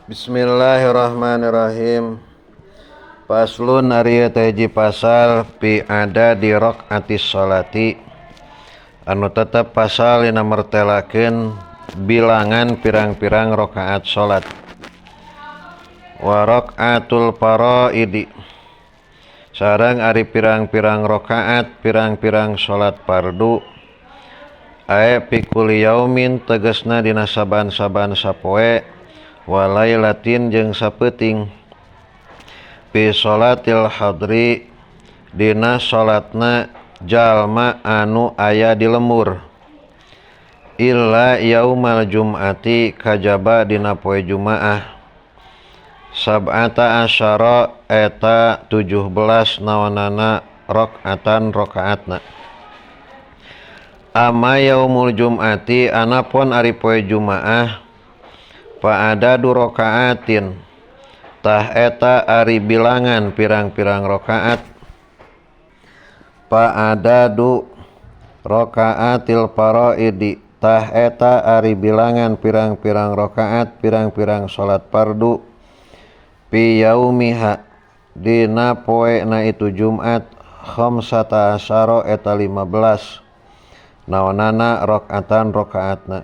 Bismillahirrahmanirrahim. Faslun ari teh hiji pasal fi ada di rakaati sholati anu tetep pasal dina mertelakeun bilangan pirang-pirang rakaat salat. Wa rakaatul faraidi sareng ari pirang-pirang rakaat pirang-pirang salat fardu ae fi kulli yaumin tegasna dina saban-saban sapoe walailatin jeung sapeuting fi sholatil hadri dina salatna jalma anu aya di lembur illa yaumal jum'ati kajaba dina poe Jumaah sab'ata asyara eta 17 naonana rakaatan rakaatna. Amma yaumul jum'ati anapun ari poe Jumaah fa adadu rakaatin tah eta ari bilangan pirang-pirang rakaat fa adadu rakaatil faraidi tah eta ari bilangan pirang-pirang rakaat pirang-pirang salat fardu fi yaumiha dina poena itu Jumat khamsata asyara eta 15 naonana rakaatan rakaatna.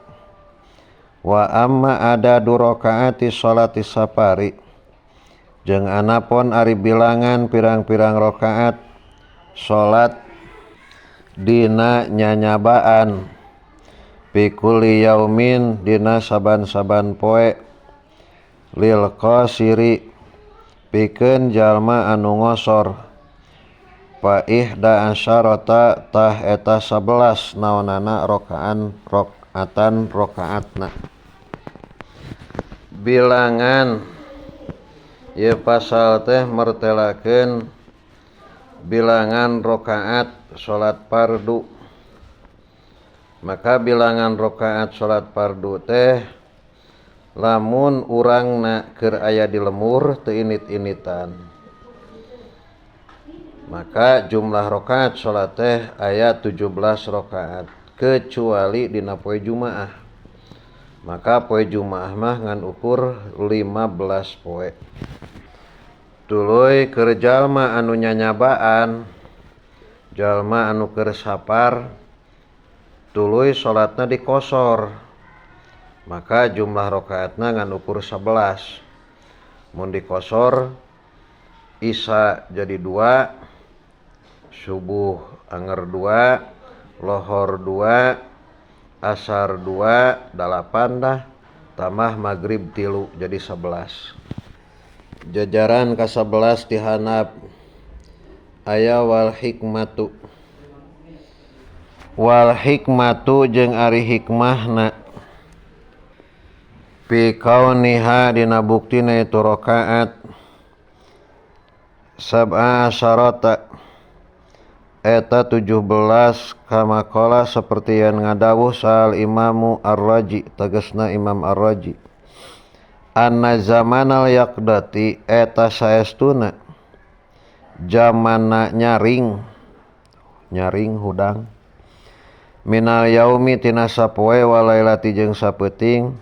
Wa amma adadu rakaati sholati safari jeung anapun ari bilangan pirang-pirang rakaat salat dina nyanyabaan fi kulli yaumin dina saban-saban poe lil qasiri pikeun jalma anu ngosor fa ihda asyarata tah eta 11 naonana rokaan rakaatan rakaatna. Bilangan ieu pasal teh mertelakeun bilangan rakaat salat fardu. Maka bilangan rakaat salat fardu teh lamun urangna keur aya di lembur teu init-initan, maka jumlah rakaat salat teh aya 17 rakaat kecuali dina poe Jumaah. Maka poe Jumaah mah ngan ukur 15 poe. Tuluy keur jalma anu nyanyabaan, jalma anu keur sapar, tuluy salatna dikosor. Maka jumlah rakaatna ngan ukur 11. Mun dikosor isya jadi 2, subuh anger 2, lohor 2, asar 2, 8 dah, tambah maghrib 3 jadi 11. Jajaran ka-11 dihanap aya wal hikmatu. Wal hikmatu jeung ari hikmahna fi kauniha dina buktina itu rakaat sab'a asyarata eta 17 kama qala seperti yang ngadawuh sal Imamu Ar-Raji tegasna Imam Ar-Raji anna zamanal yaqdati eta saestuna jamana nyaring nyaring hudang minal yaumi tina sapoe walailati jeung sapeuting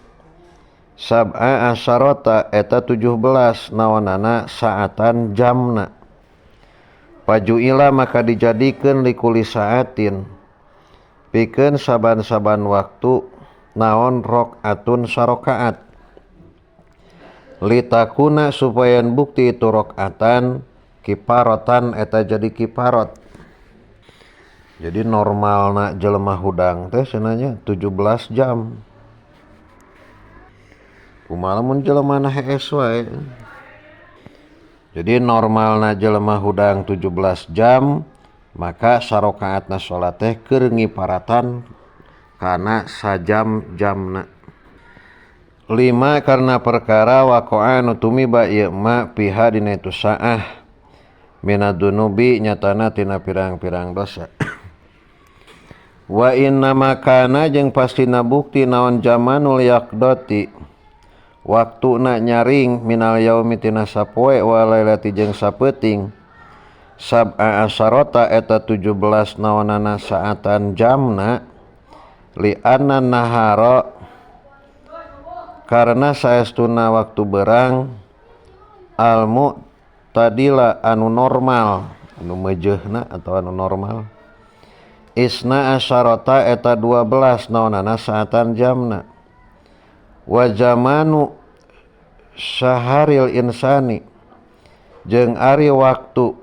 sab'a asyarata eta 17 naonana saatan jamna. Pajuila maka dijadikeun likuli saatin pikeun saban-saban waktu naon rakaatun sarakaat litakuna supaya bukti itu rakaatan kiparotan eta jadi kiparot. Jadi normalna jelema hudang teh cenah 17 jam. Kumaha mun jelema na hees wae. Jadi normalna jelema hudang 17 jam, maka sarakaatna salat teh keur ngiparatan kana sajam jamna. 5 karena perkara waqa'a nu tumiba ieu ma piha dina itu saah minadunubi nyatana tina pirang-pirang dosa. Wa inna makana jeung pastina bukti naon jamanul yaqdati waktuna nyaring minal yaumi tina sapoe wa lailati jeung sapeuting sab'a asyarata eta 17 naonana saatan jamna li anna nahara Karena saestuna waktu berang al mu'tadila anu normal, anu meujeuhna atau anu normal. Isna asyarata eta 12 naonana saatan jamna. Wa zamanu saharil insani jeung ari waktu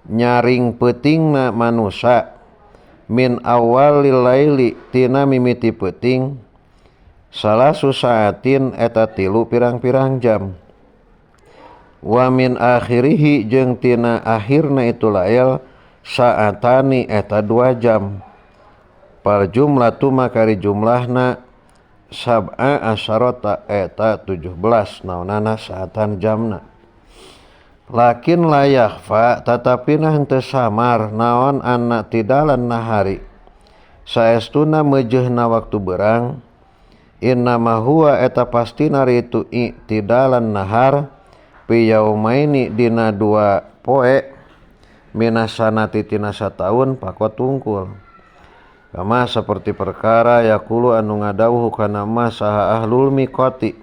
nyaring peutingna manusa min awalil laili tina mimiti peuting salasu saatin eta tilu pirang-pirang jam. Wa min akhirihi jeung tina akhirna itu lail saatani eta 2 jam. Pal jumlatu makari jumlahna sab'a asyarata eta 17 naonana saatan jamna. Lakin la yakhfa tatapina henteu samar naon anna tidalan nahari saestuna meujeuhna waktu berang innama huwa eta pastina ritu i'tidalan nahar fi yaumaini dina 2 poe minasanati tina sataun pakot tungkul. Kama seperti perkara yaqulu anu ngadawuh kana ma saha ahlul miqati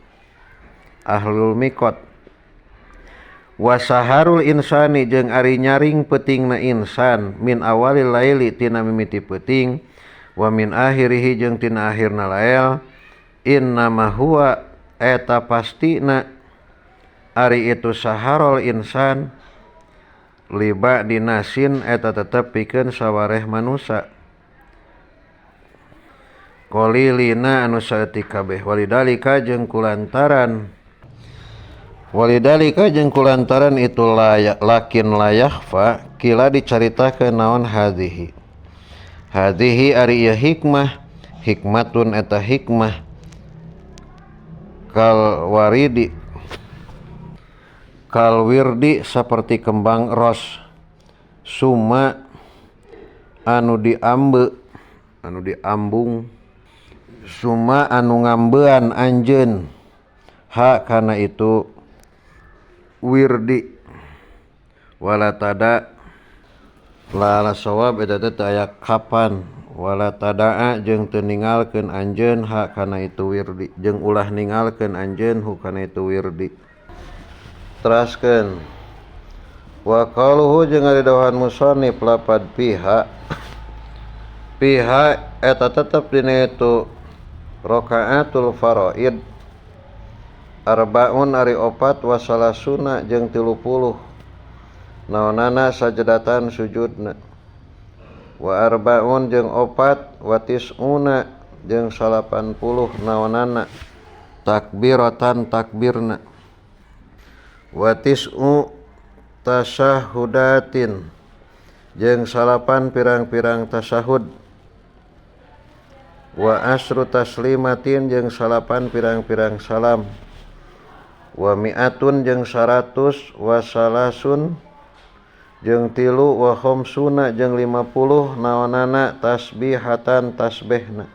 ahlul miqat wa saharul insani jeung ari nyaring peutingna insan min awalil laili tina mimiti peuting wa min akhirihi jeung tina akhirna lael innama huwa eta pastina ari itu saharul insan liba dinasin eta tetep pikeun sawareh manusa qalilina anu saeutik kabeh walidalika jeung kulantaran walidalika jeung kulantaran itu layak lakin layakhfa kila dicaritakeun naon hadhihi hadhihi ari ieu hikmah hikmatun eta hikmah kal waridi kal wirdi seperti kembang ros suma anu diambe anu diambung suma anu ngambean anjeun ha kana itu wirdi wala tada la sawab eta teh aya kapan wala tadaa jeung teu ningalkeun anjeun ha kana itu wirdi jeung ulah ningalkeun anjeun hu kana itu wirdi. Teraskeun wa qaluhu jeung ari dawuhan musannif lapad piha piha eta tetep dina itu rakaatul faraid arbaun ari opat wa salasuna jeung 30 naonana sajdatan sujudna wa arbaun jeung opat wa tis'una jeung 80 naonana takbiratan takbirna wa tis'u tasyahudatin jeung 8 pirang-pirang tasyahud wa asru taslimatin jeung 8 pirang-pirang salam wa mi'atun jeung 100 wa salasun jeung 3 wa khamsuna jeung 50 naonana tasbihatan tasbihna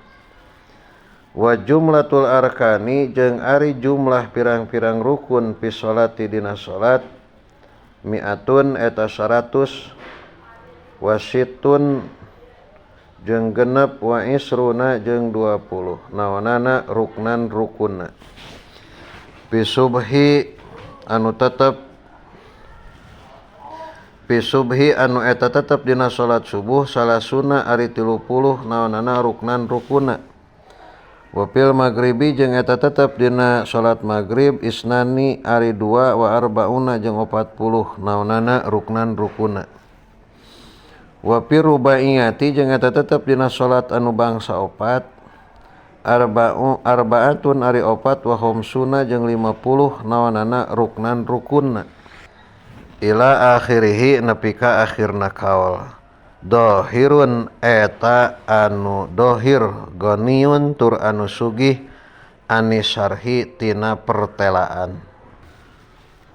wa jumlatul arkani jeung ari jumlah pirang-pirang rukun fi sholati dina salat mi'atun eta 100 wa situn jeung genep wa isruna jeung 20 naonana ruknan rukunna fi subhi anu tetep fi subhi anu eta tetep dina salat subuh salasuna ari 30 naonana ruknan rukunna wa fil maghribi jeung eta tetep dina salat maghrib isnani ari 2 wa arbauna jeung 40 naonana ruknan rukunna wa fi rubaiyati jeung eta tetep dina salat anu bangsa opat arbaatun ari opat wa khamsuna jeung 50 naonana ruknan rukunna ila akhirihi nepi ka akhirna kaul dohirun eta anu dohir goniun tur anu sugih anisarhi tina pertelaan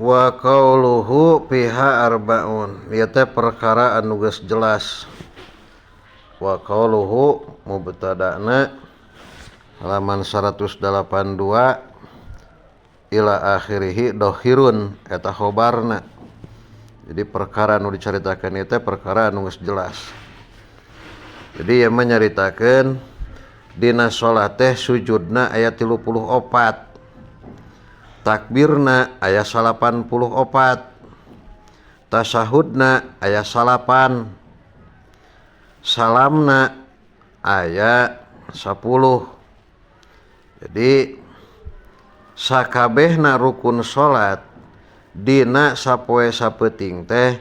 wa qauluhu fiha arbaun ieu teh perkara anu geus jelas wa qauluhu mubtada'na halaman 182 ila akhirihi dohirun eta khobarna. Jadi perkara nu dicaritakeun ieu teh perkara anu geus jelas. Jadi ieu mah nyaritakeun dina salat teh sujudna aya 34. Takbirna aya 84, tasahudna aya 9, salamna aya 10. Jadi sakabehna rukun salat dina sapoe sapeuting teh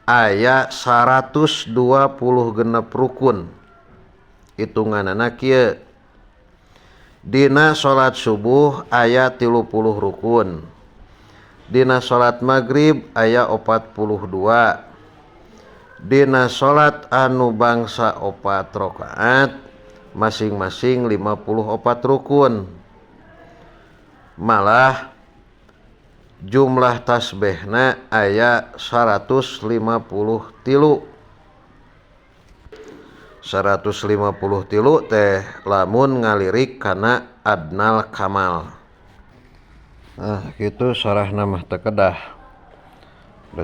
aya 126 rukun. Hitunganana kieu. Dina salat subuh aya 30 rukun. Dina salat magrib aya 42. Dina salat anu bangsa 4 rakaat masing-masing 54 rukun. Malah jumlah tasbihna aya 153. 153 teh lamun ngalirik kana adnal kamal. Nah, kitu sarahna mah teu kedah.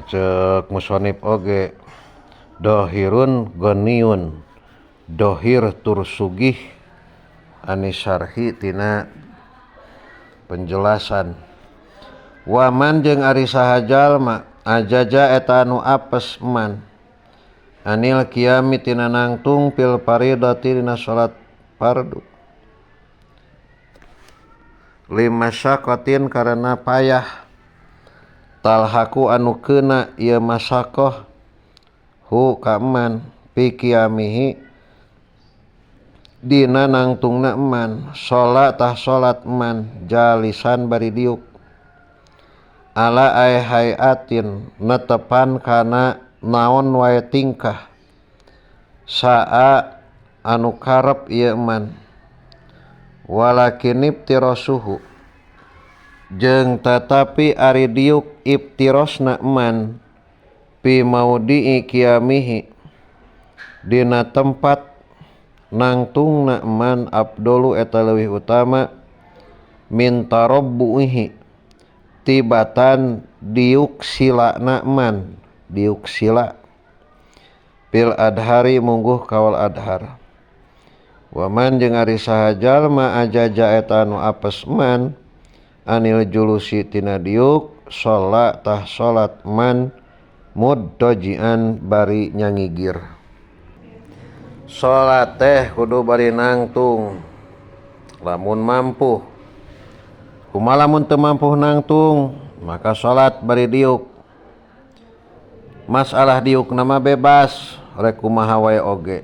Ceuk musonib oge dohirun goniun, dohir tur sugih anisarhi tina penjelasan. Waman jeung ari saha jalma ajaja eta anu apes man anil qiyami tina nangtung fil faridati dina salat fardu lima syaqatin karena payah talhaku anu keuna ieu masakoh hu ka man fi qiyamihi dina nangtungna man salat tah salat man jalisan bari diuk ala ay hayatin netepan kana naon wae tingkah saa anu karep ieu man walakin ibtirasuhu jeung tetapi ari diuk ibtirosna man pi maudii qiyamihi dina tempat nangtungna man abdolu eta leuwih utama min tarabbuhi tibatan diuk silana man diuk sila pil adhari mungguh kawal adhar. Waman jeung ari saha jalma ajaja eta anu apes man anil julusi tina diuk sholat tah salat man muddojian bari nyangigir. Salat teh kudu bari nangtung lamun mampu. Kumaha lamun teu mampu nangtung maka salat bari diuk. Masalah diuk nama bebas rek kumaha wae oge.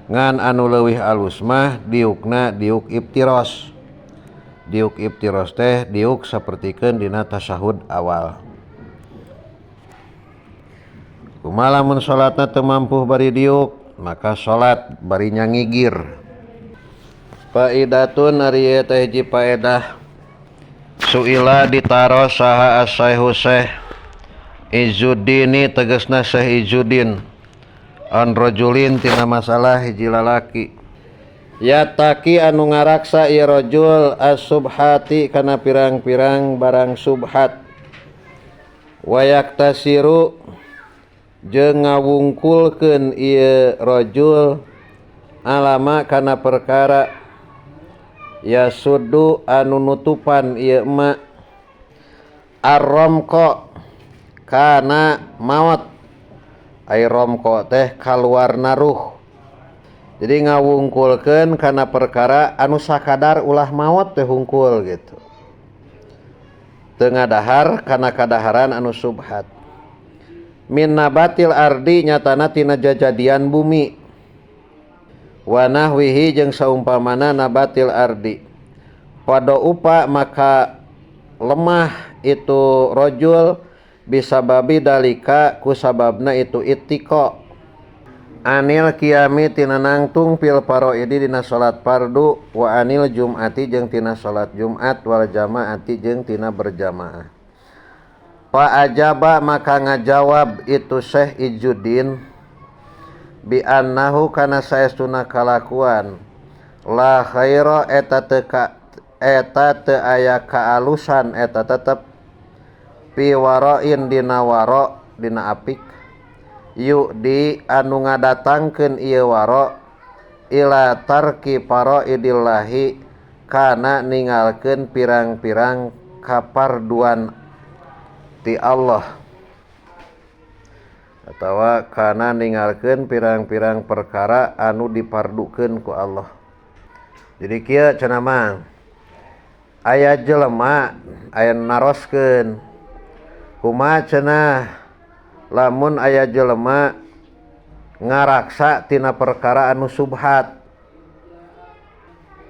Ngan anu leuwih alus mah diukna diuk ibtiros. Diuk ibtiros teh diuk sapertikeun dina tasyahud awal. Kumaha lamun salatna teu mampu bari diuk maka salat bari nyangigir. Faidatun ari ieu teh hiji faedah. Suila ditaros saha as-Syekh Syekh Izzuddini tegasna Syekh Izzuddin an rajulin tina masalah hiji lalaki yataki anu ngaraksa ieu rajul as-subhati kana pirang-pirang barang subhat wayaktasiru jeung ngawungkulkeun ieu rajul alama kana perkara yasuddu anu nutupan ieu ma arramqa kana maot ai romko teh kaluar naruh. Jadi ngawungkulkeun kana perkara anu sakadar ulah maot teh hungkul gitu. Teu ngadahar kana kadaharan anu subhat. Min nabatil ardi nyatana tina jajadian bumi. Wa nahwihi jeung saumpamana nabatil ardi. Pada upa maka lemah itu rajul bisababi dalika ku sababna itu ittiko anil qiyami tina nangtung fil faraidi dina salat fardu wa anil jum'ati jeung tina salat Jumat wal jamaati jeung tina berjamaah. Fa ajaba maka ngajawab itu Syekh Izzuddin bi annahu kana saestuna kalakuan la khaira eta teu eta teu aya kaalusan eta tetep pi waroin dina waro dina apik yuk di anu ngadatangkeun ieu waro ila tarki faraidillahi kana ningalkeun pirang-pirang kaparduan ti Allah atawa kana ninggalkeun pirang-pirang perkara anu dipardukeun ku Allah. Jadi kieu cenah mah aya jelema aya naroskeun kumaha cenah lamun aya jelema ngaraksa tina perkara anu subhat.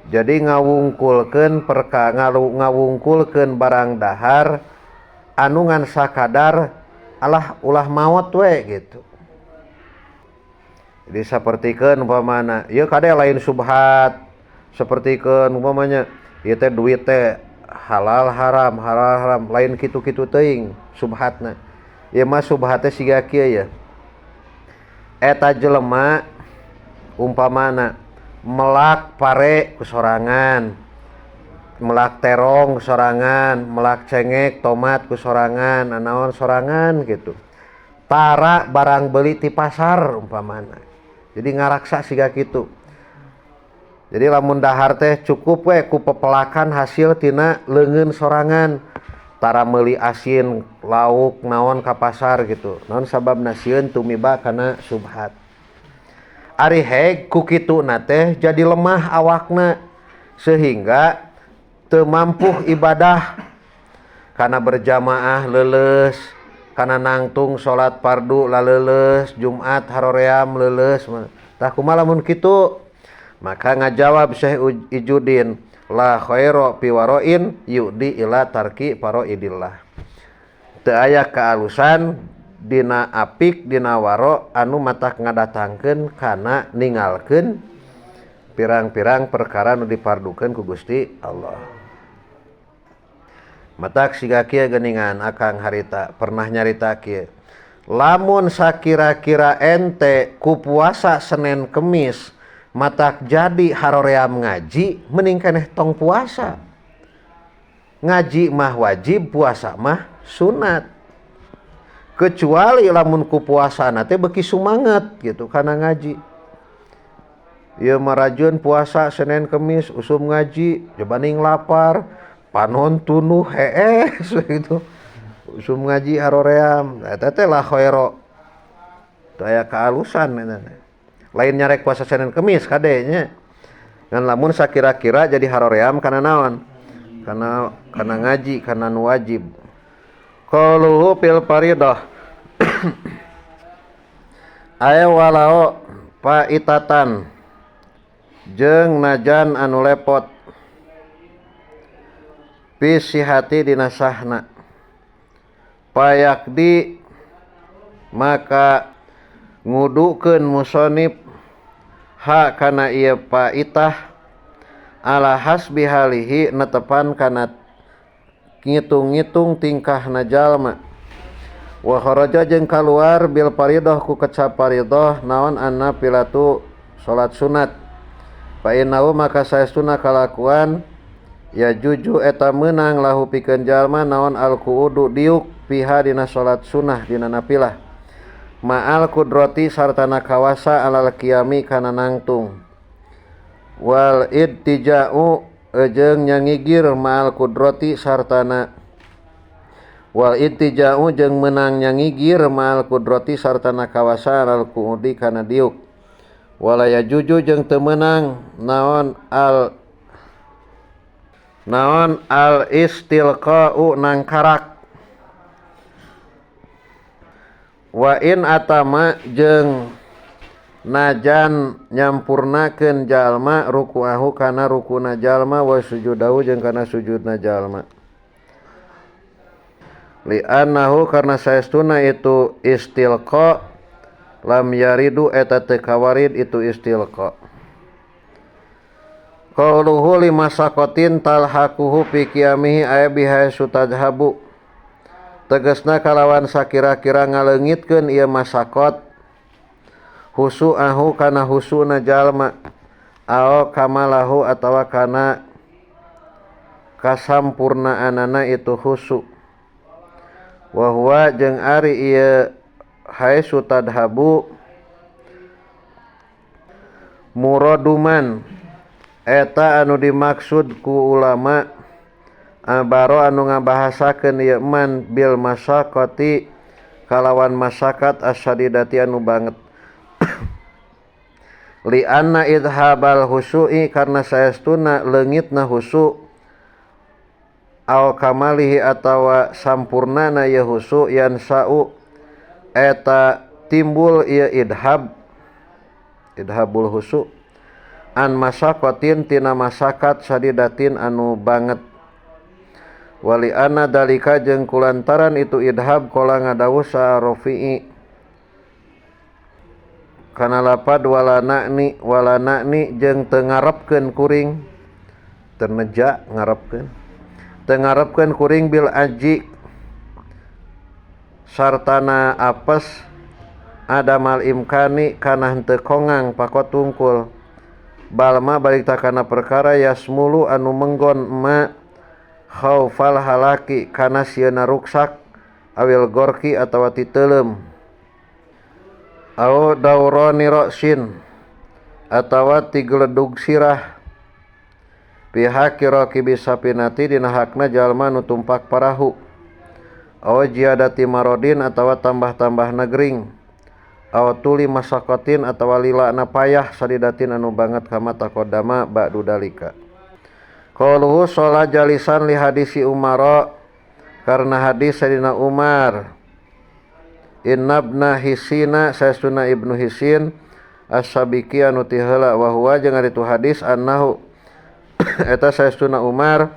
Jadi ngawungkulkeun perkara ngawungkulkeun barang dahar anu ngan sakadar alah ulah maot we gitu. Jadi sapertikeun umpamana ieu kade lain subhat, sapertikeun umpamanya ieu teh duit teh halal haram halal haram lain kitu-kitu teuing subhatna. Ieu mah subhat teh siga kieu ya. Eta jelema umpamana melak pare ku sorangan, melak terong ku sorangan, melak cengek tomat ku sorangan, anaon sorangan gitu. Tara barang beli ti pasar umpamana. Jadi ngaraksa siga kitu. Jadi lamun dahar teh cukup we ku pepelakan hasil tina leungeun sorangan. Tara meuli asin lauk naon ka pasar gitu. Naon sababna sieun tumiba kana subhat. Ari heg ku kituna teh jadi lemah awakna sehingga teu mampu ibadah kana berjamaah leuleus, kana nangtung salat fardu laleuleus, Jumat haroream leuleus. Tah kumaha lamun kitu? Maka ngajawab Syekh Ijudin, la khaira fi waroin yudi ila tarki faraidillah. Teu aya kaalusan dina apik dina waro anu matak ngadatangkeun kana ningalkeun pirang-pirang perkara nu dipardukeun ku Gusti Allah. Matak siga kieu geuningan akang harita pernah nyarita kieu. Lamun sakira-kira ente ku puasa Senin Kemis matak jadi haroream ngaji mending keneh tong puasa. Ngaji mah wajib, puasa mah sunat. Kecuali lamun ku puasana teh beuki sumanget gitu kana ngaji. Ieu marajun puasa Senin Kemis usum ngaji jabaning lapar panon tunuh hees gitu. Usum ngaji haroream eta teh la khaira. Teu aya kaalusan eta teh. Lain nyarek puasa Senin Kemis kade nya. Ngan lamun sakira-kira jadi haroream kana naon? Kana kana ngaji, kana nu wajib. Qauluhu fil faridah. Aya walao paitatan jeung najan anu lepot fi sihati dina sahna payakdi maka ngudukeun musonib ha kana ieu paitah ala hasbi halihi netepan kana ngitung-ngitung tingkahna jalma wa kharaja jeung kaluar bil faridah ku kecap faridah naon anna pilatu salat sunat fa innahu maka saestuna kalakuan ya juju eta meunang lahu pikeun jalma naon al qu'udu diuk piha dina salat sunah dina nafilah ma'al kudrati sartana kawasa alal qiyami kana nangtung wal ittija'u jeung nyangigir ma'al kudrati sartana wal ittija'u jeung meunang nyangigir ma'al kudrati sartana kawasa alal qu'udi kana diuk wala yajuju jeung teu meunang naon al naon al istilqa'u nangkarak wa in atama jeung najan nyampurnakeun jalma ruku'ahu kana rukuna jalma wa sujudahu jeung kana sujudna jalma li annahu karna saestuna itu istilqa lam yaridu eta teu kawarid itu istilqa. Qauluhu lima saqatin talhaquhu fi qiyamihi ay biha sutadhabu tegasna kalawan sakira-kira ngaleungitkeun ieu masakot husu'ahu kana husuna jalma ao kamalahu atawa kana kasampurnaanana itu husu wa huwa jeung ari ieu haitsu tadhabu muraduman eta anu dimaksud ku ulama Abaro anu ngabahasakeun ieu man bil masaqati kalawan masakat asadidati anu banget. Li anna idhabal husu'i karna saestuna leungitna husu aw kamalihi atawa sampurnana ieu husu yansa'u eta timbul ieu idhab idhabul husu an masaqatin tina masakat sadidatin anu banget. Wali anna dalika jeung kulantaran itu idhab qala ngadawuh sa Rafi'i kana lapad walana ni jeung teu ngarepkeun kuring teu neja ngarepkeun teu ngarepkeun kuring bil aji sartana apes adamal imkani kana henteu kongang pakot tungkul balma balik takana perkara yasmulu anu menggon ma khaufal halaki kana sieuna ruksak awil gorki atawa titeuleum au daurani ra'sin atawa tigeledug sirah pihak rakibi sapinati dina hakna jalma nu tumpak parahu au jiadati marodin atawa tambah-tambah negering au tuli masaqatin atawa lilana payah sadidatin anu banget kama taqaddama ba'du dalika. Qauluhu sholat jalisan li hadisi Umar karena hadis Sayyidina Umar innabna Hisina saestuna Ibnu Hisin as-Sabiki anu ti heula wa huwa jeung ari tu hadis annahu eta saestuna Umar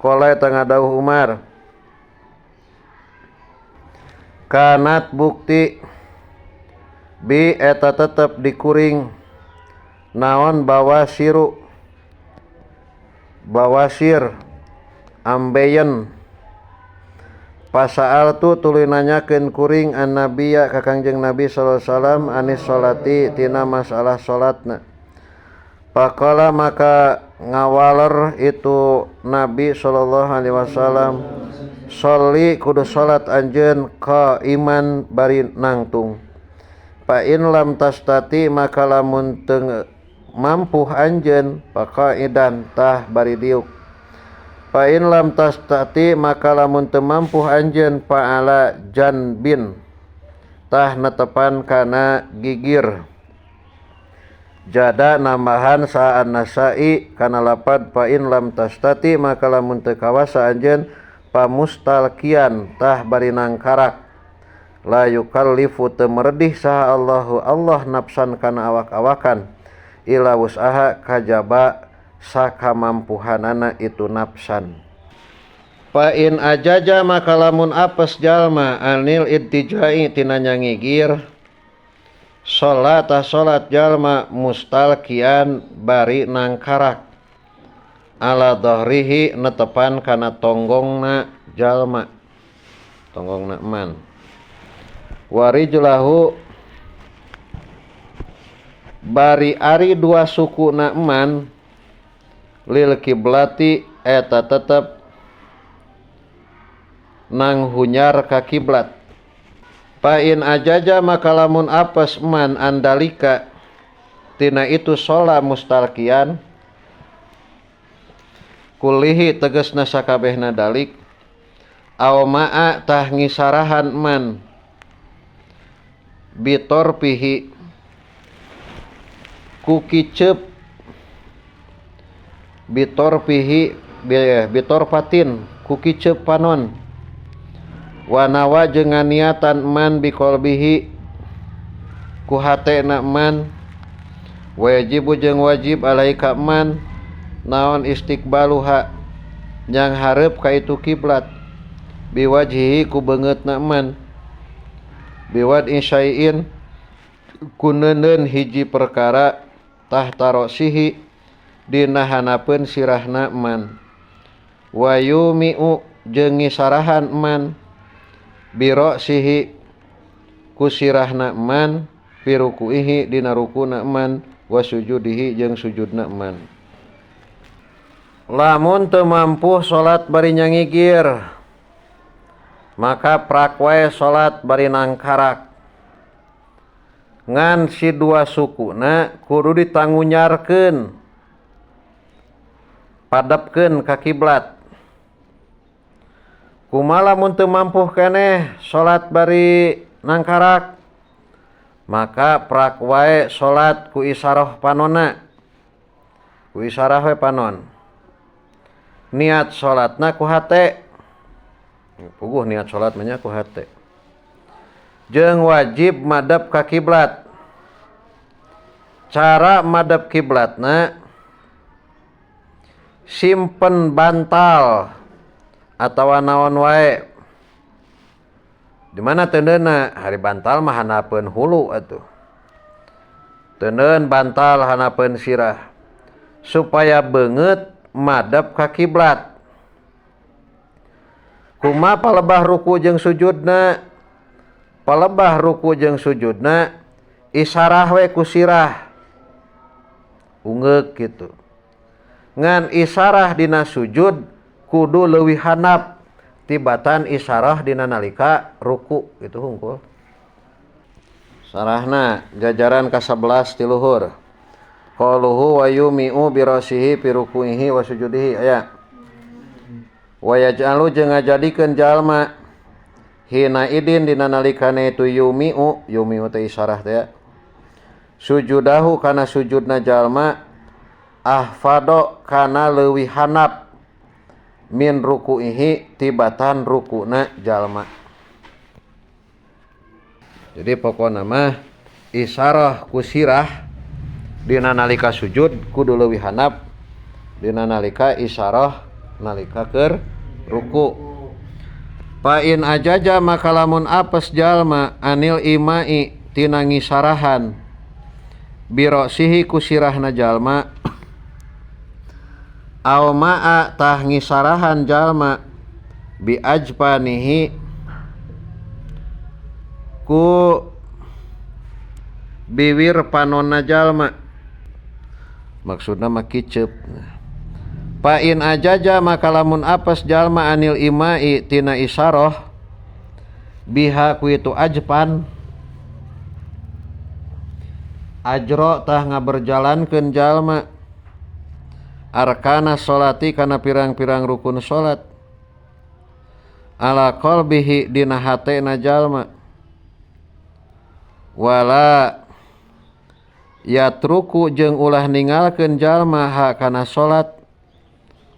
qala eta ngadawuh Umar kanat bukti bi eta tetep dikuring naon bawasiru bawasir ambeien pasaal tu tuluy nanyakeun kuring annabiya ka Kangjeng Nabi sallallahu alaihi wasallam anis salati tina masalah salatna. Faqala maka ngawaler itu Nabi sallallahu alaihi wasallam sholli kudu salat anjeun qaiman bari nangtung. Fa in lam tastati maka lamun teu mampu anjeun faqaidan tah bari diuk. Fa in lam tastati maka lamun teu mampu anjeun fa'ala janbin tah netepan kana gigir. Jada nambahan sa'an Nasai kana lapad fa in lam tastati maka lamun teu kawasa anjeun pamustalkian tah bari nangkarak. La yukallifu teu meredih saha Allahu Allah nafsan kana awak-awakan ila wus'aha kajaba sakamampuhanana itu nafsan. Fa in ajaja maka lamun apes jalma anil ittijai tina nyangigir salat salat jalma mustalkian bari nangkarak ala dhahrihi netepan kana tonggongna jalma tonggongna man warijlahu bari ari dua suku na eman lil kiblati eta tetep nang hunyar ka kiblat. Fa in ajaja maka lamun apes man andalika tina itu sholat mustalkian kulihi tegesna sakabehna dalik aw ma'a tah ngisarahan man bitorpihi ku kiceup bitorpihi bitorpatin ku kiceup panon wanawa jeung niatan man biqalbihi ku hatena man wajibu jeung wajib alaika man naon istiqbaluha yang hareup ka itu kiblat biwajhihi ku beungeutna man biwad insyai'in ku neuneun hiji perkara tahta ra'sihi dina hanapeun sirahna man wa yumi'u jeung ngisarahan man bira'sihi ku sirahna man fi ruku'ihi dina rukuna man wa sujudihi jeung sujudna man. Lamun teu mampu salat bari nyangigir maka prak wae salat bari nangkarak ngan si dua sukuna kudu ditangunyarkeun padepkeun ka kiblat. Kumaha lamun teu mampu keneh salat bari nangkarak, maka prak wae salat ku isarah panonna, ku isarah we panon. Niat salatna ku hate, puguh niat salat mah nya ku hate. Jeung wajib madep ka kiblat. Cara madep kiblatna simpen bantal atawa naon wae. Di mana teundeunna? Hari bantal mah hanapeun hulu atuh. Teundeun bantal hanapeun sirah supaya beungeut madep ka kiblat. Kumaha palebah ruku jeung sujudna? Palebah ruku jeung sujudna isarah we ku sirah. Ungeuk kitu. Ngan isarah dina sujud kudu leuwih handap tibatan isarah dina nalika ruku kitu hungkul. Sarahna jajaran ka-11 ti luhur. Qaluhu wa yumi'u bi ra'sihi fi ruku'ihi wa sujudihi aya. Wa yaj'alu jeung ngajadikeun jalma hina idin dina nalikane itu yumi'u, yumi'u teh isarah teh ya. Sujudahu kana sujudna jalma ahfado kana leuwih handap min ruku'ihi tibatan rukuna jalma. Jadi pokona mah isarah ku sirah dina nalika sujud kudu leuwih handap dina nalika isarah nalika keur ruku. Fa in ajaja maka lamun apes jalma anil imai tina ngisarahan birosihi ku sirahna jalma aw ma'a tah ngisarahan jalma bi ajpanihi ku biwir panonna jalma, maksudna mah kiceup. Fa in ajaja maka lamun apes jalma anil imai tina isaroh biha ku itu ajpan ajro tah ngaberjalankeun jalma arkana sholati kana pirang-pirang rukun salat ala qalbihi dina hatena jalma wala yatruku jeung ulah ningalkeun jalma ha kana salat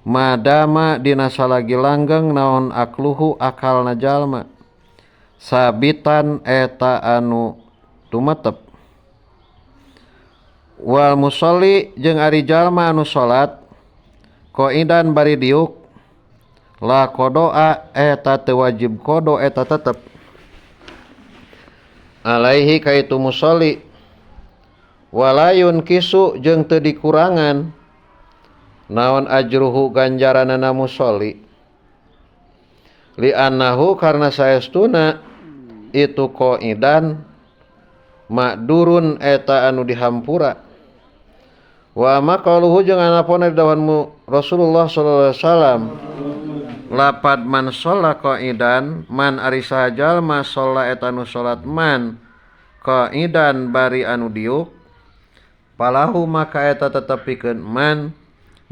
madama dina salagi langgeng naon akluhu akalna jalma sabitan eta anu tumetep. Wal musolli jeung ari jalma anu salat qaidan bari diuk la qadoa eta teu wajib qada eta tetep alaihi ka itu musolli walayun kisu jeung teu dikurangan naon ajruhu ganjaranana musolli li annahu karna saestuna itu qaidan makdurun eta anu dihampura. Wa ma qaluhu jeung anapona dawanmu Rasulullah sallallahu alaihi wasallam lapad man sholla qaidan man ari saha jalma sholla eta nu salat man qaidan bari anu diuk palahu maka eta tetepikeun man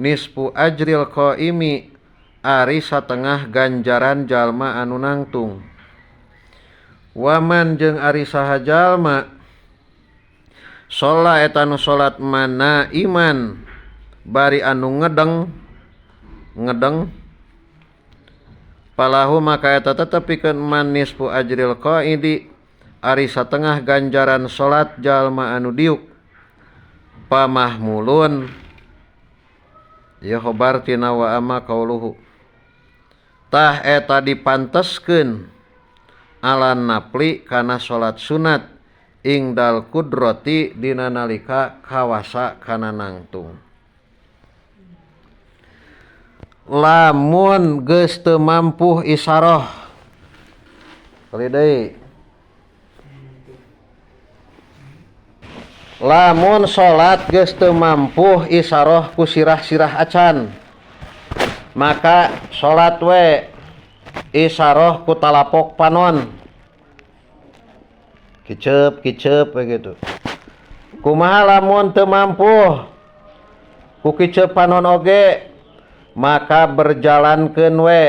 nisfu ajril qaimi ari satengah ganjaran jalma anu nangtung. Waman jeung ari saha jalma sholla eta nu salat mana iman bari anu ngedeng ngedeng palahu maka eta tetepikeun man nisfu ajril qaidi ari satengah ganjaran salat jalma anu diuk pamahmulun ya khobar tina wa ama qauluhu tah eta dipanteskeun ala napli kana salat sunat ingdal kudrati dina nalika kawasa kana nangtung. Lamun geus teu mampu isaroh kali deui, lamun salat geus teu mampu isaroh ku sirah-sirah acan maka salat we isaroh ku talapok panon kiceup kiceup begitu. Kumaha lamun teu mampu ku kiceup panon oge maka berjalankeun we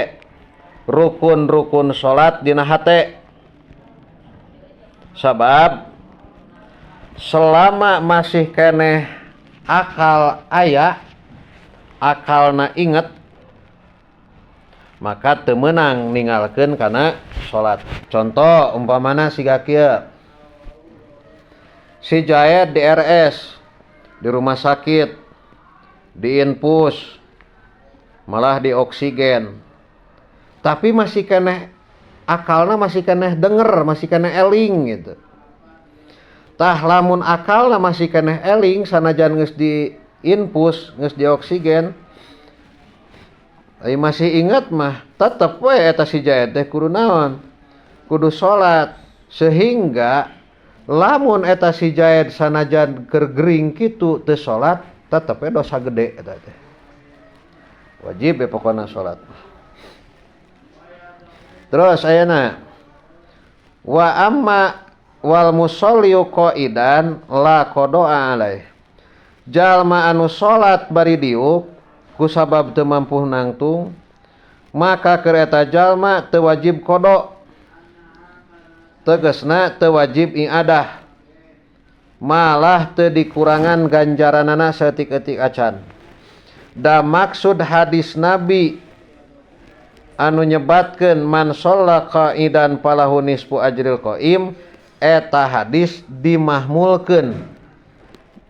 rukun-rukun salat dina hate. Sabab selama masih keneh akal aya, akalna inget, maka teu meunang ninggalkeun kana salat. Contoh umpamana siga kieu. Si Jaed di RS, di rumah sakit, diinfus, malah di oksigen. Tapi masih keneh akalna, masih keneh denger, masih keneh eling gitu. Tah lamun akalna masih keneh eling sanajan geus di infus, geus di oksigen, ai masih inget mah tetep we eta si Jaed teh kudu naon? Kudu salat. Sehingga lamun eta si Jaed sanajan keur gering kitu teu salat, tetep we dosa gede eta teh. Wajib we pokona salat. Terus ayeuna wa amma wal musalli qaidan la qada'a alaih. Jalma anu salat bari diuk kusabab teu mampu nangtung, maka keur eta jalma teu wajib qada. Tegasna teu wajib iadah. Malah teu dikurangan ganjaranana saeutik-eutik acan. Da maksud hadis Nabi anu nyebatkeun man shalla qaidan falahu nisfu ajril qaim, eta hadis dimahmulkeun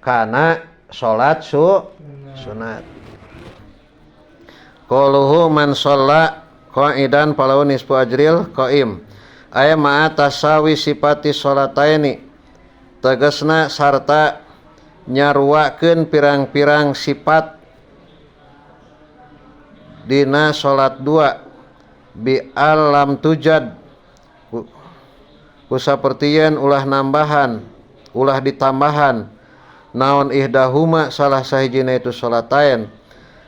kana salat sunat. Qaluhu man shalla qaidan falahu nisfu ajril qaim aya ma'a tasawi sifati sholataini, tegasna sarta nyaruakeun pirang-pirang sifat dina salat dua bi alam tujad kusapertieun ulah nambahan ulah ditambahan naon ihdahuma salah sahijina itu salatain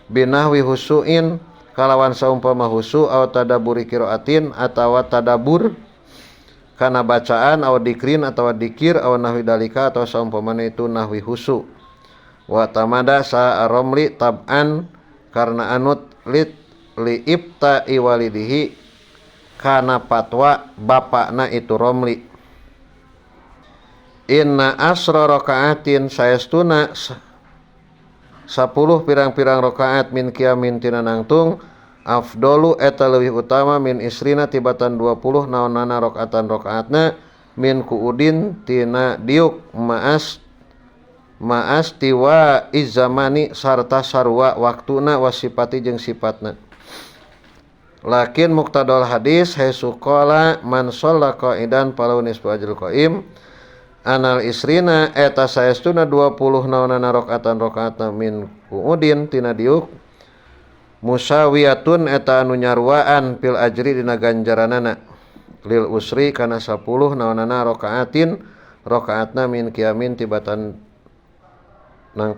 binahwi husuin kalawan saumpama husu au tadabburi qiraatin atawa tadabbur kana bacaan au dikrin atawa dikir au nahwi dalika atau saumpamana itu nahwi husu wa tamada sa aromli tab'an karena anut lit li ibta iwalidihi kana fatwa bapakna itu Romli. Inna asra rakaatin saestuna 10 pirang-pirang rakaat min qiyamin tina nangtung afdalu eta leuwih utama min isrina tibatan 20 naonana rakaatan rakaatna min kuudin tina diuk maas tiwa izamani sarta sarua waktuna wasipati jeung sifatna. Lakin muqtadal hadis haitsu qala man shalla qaidan falahu nisfu ajril qaim anal isrina eta saestuna 20 naonana rakaatan rakaatna min kuudin tina diuk musawiyatun eta anu nyaruaan fil ajri dina ganjaranana lil usri kana 10 naonana rakaatin rakaatna min qiyamin tibatan nang.